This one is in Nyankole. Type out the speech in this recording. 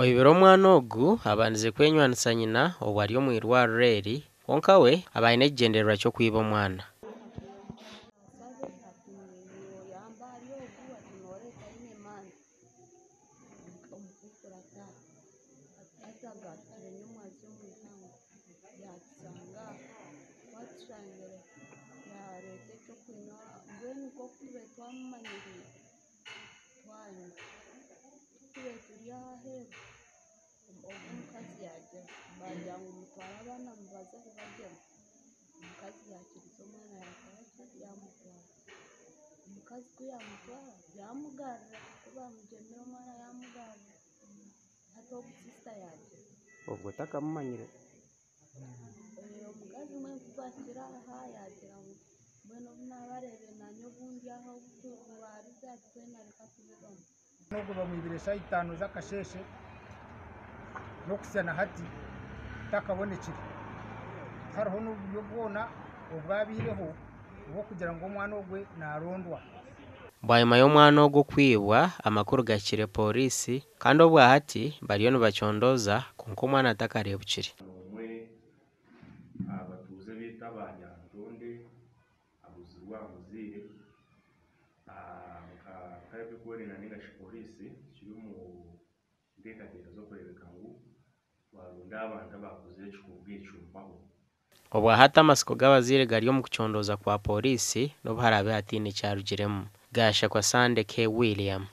Oibire omwana ogu abandize kwenywanisa nyina obwo ari omu irwariro eri kwonka we aba aine ekigyendererwa ky'okwiba omwana. Obwo takamumanyire. N'ogwo bamwibire eshaaha itaano z'akasheeshe n'okuhitsya na hati takabonekire. Tihariho n'oburyo bwona obwabaireho obw'okugira ngu omwana ogwe naarondwa. Bwanyima y'omwana ogu okwibwa, amakuru gahikire Pooriisi kandi obwahati bariyo nibacondooza kwonka omwana takareebukire. Omwe aha batuuze beitu aba Lyantonde abuzirwe aha muzaire nka ab'ebyokwerinda ningashi pooriisi kiri omu nteekateeka z'okureebeka ngu twaronda abantu abaakozire ekikorwa ekyo mpaho. Obwahati amatsiko g'abazaire gari omu kucondooza kwa Pooriisi n'obu haraabe hataine ekyarugiremu. Gashakwa Sunday K. William.